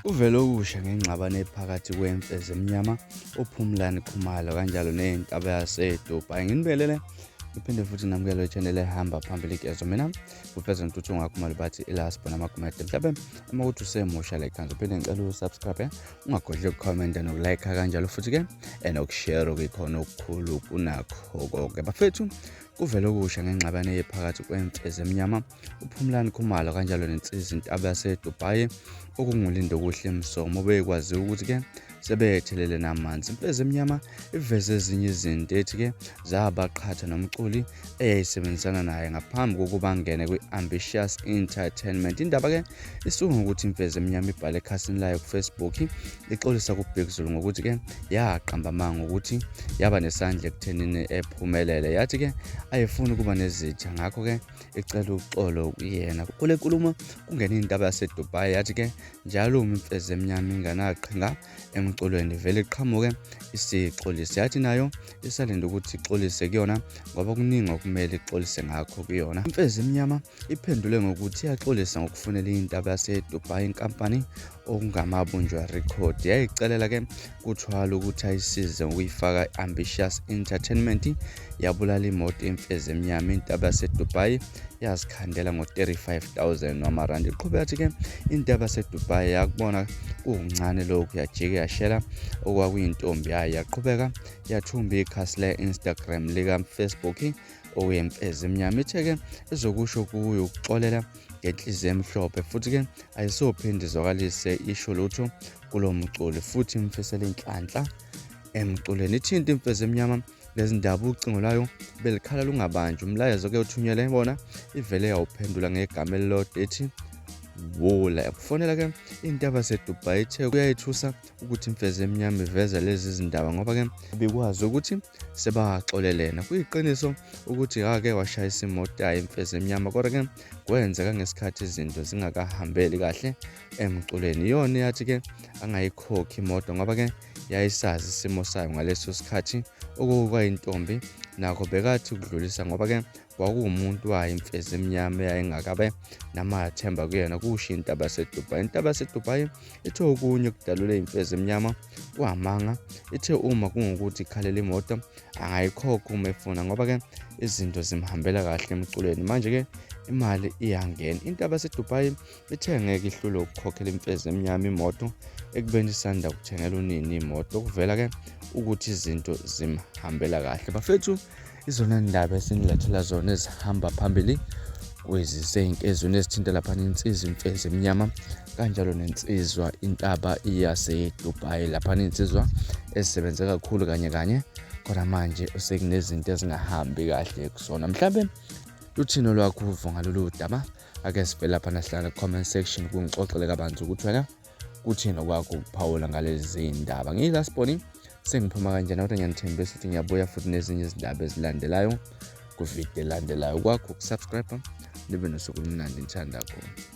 Kuvele okusha ngengxabano ephakathi kwemfezi emnyama uPhumlani Khumalo kanjalo nentaba yaseDubai. Nginibelele ngiphinde futhi namukele channel ehamba phambili kezo mina kufeza ntuthu ngakhumalo bathi ilasbo namagumede mhlawumbe uma kuthi usemusha la ikhanza uphinde ngicela usubscribe ungakhohlwa ukukhomenta nokulike kanjalo futhi ke nokushare okuyikhona okukhulu kunakho konke bafethu. Kuvele okusha ngengxabano ephakathi kwemfezi emnyama uPhumlani Khumalo kanjalo nensiza intaba yaseDubai okunguLindokuhle Msomo bekwaziwa ukuthi-ke sebethelele namanzi. Imfezi emnyama iveze ezinye izinto ethi-ke zabaqhatha nomculi eyayisebenzisana naye ngaphambi kokuba angene kwi-Ambitious Entertainment. Indaba-ke isuka ngokuthi imfezi emnyama ibhale ekhasini layo kuFacebook ixolisa kuBig Zulu ngokuthi-ke yaqamba amanga ukuthi yaba nesandla ekuthenini ephumelele. Yathi-ke ayifuni ukuba nezitha ngakho-ke icela uxolo kuyena. Kule nkulumo kungena intaba yaseDubai yathi-ke njalo uma imfezi emnyama inganaqhinga emculweni vele iqhamuke isixolise. Yathi nayo isalinde ukuthi ixolise kuyona ngoba kuningi okumele ixolise ngakho kuyona. Imfezi emnyama iphendule ngokuthi iyaxolisa ngokufunela intaba yaseDubai inkampani okungamabunjwa record. Yayicelela-ke kuthwala ukuthi ayisize ngokuyifaka i-Ambitious Entertainment yabulala imoto imfezi emnyama intaba yaseDubai yazikhandela ngo-35,000 wamarandi. Iqhube yathi-ke intaba yaseDubai yakubona kukuncane lokhu yajike yashela okwakuyintombi yayo yaqhubeka yathumba ikhasi le-Instagram lika-Facebook okuyimfezi emnyama. Ithe-ke ezokusho kuyo ukuxolela ngenhliziyo emhlophe futhi-ke ayisophinde izwakalise isho lutho kulo mculi futhi imfisela inhlanhla emculweni. Ithinta imfezi emnyama ngezindaba ucingo lwayo belikhala lungabanjwa. Umlayezo-ke uthunyelwe bona ivele yawuphendula ngegama elilodwa ethi wola. Yakufonela-ke intaba yaseDubai ithe kuyayithusa ukuthi imfezi emnyama iveza lezi zindaba ngoba-ke bikwazi ukuthi sebaxolelene. Kuyiqiniso ukuthi ake washayisa imoto yayo imfezi emnyama kodwa-ke kwenzeka ngesikhathi izinto zingakahambeli kahle emculweni. Iyona yathi-ke angayikhokhi imoto ngoba-ke yayisazi isimo sayo ngaleso sikhathi okukwayintombi nakho bekathi ukudlulisa ngoba-ke kwakuwumuntu wayo imfezi emnyama eyayingakabe namathemba kuyena, kusho intaba yaseDubai. Intaba yaseDubai ithe okunye kudalule imfezi emnyama kwamanga. Ithe uma kungukuthi ikhalela imoto angayikhokha uma efuna ngoba-ke izinto zimhambela kahle emculweni manje-ke imali iyangena. Intaba yaseDubai ithe ngeke ihlulwe ukukhokhela imfezi emnyama imoto ekubeni isanda kuthengela unini imoto okuvela-ke ukuthi izinto zimhambela kahle. Bafethu, izona ndaba esinilethela zona ezihamba phambili kweziseyinkezweni ezithinta laphana insizwa imfezi emnyama kanjalo nensizwa intaba yaseDubai laphana insizwa ezisebenze kakhulu kanye kanye kodwa manje sekunezinto ezingahambi kahle kusona. Mhlambe luthini olwakho uvo ngalolu daba? Ake sivele lapha nahlala comment section kungixoxele kabanzi ukuthi wena kuthini okwakho ukuphawula ngalezi ndaba. Ngiyila Siboni sengiphuma kanjena kodwa ngiyanithembisa ukuthi ngiyabuya futhi nezinye izindaba ezilandelayo kuvidiyo elandelayo. Kwakho ukusubscribe nibe nosuku olumnandi ngithanda khona.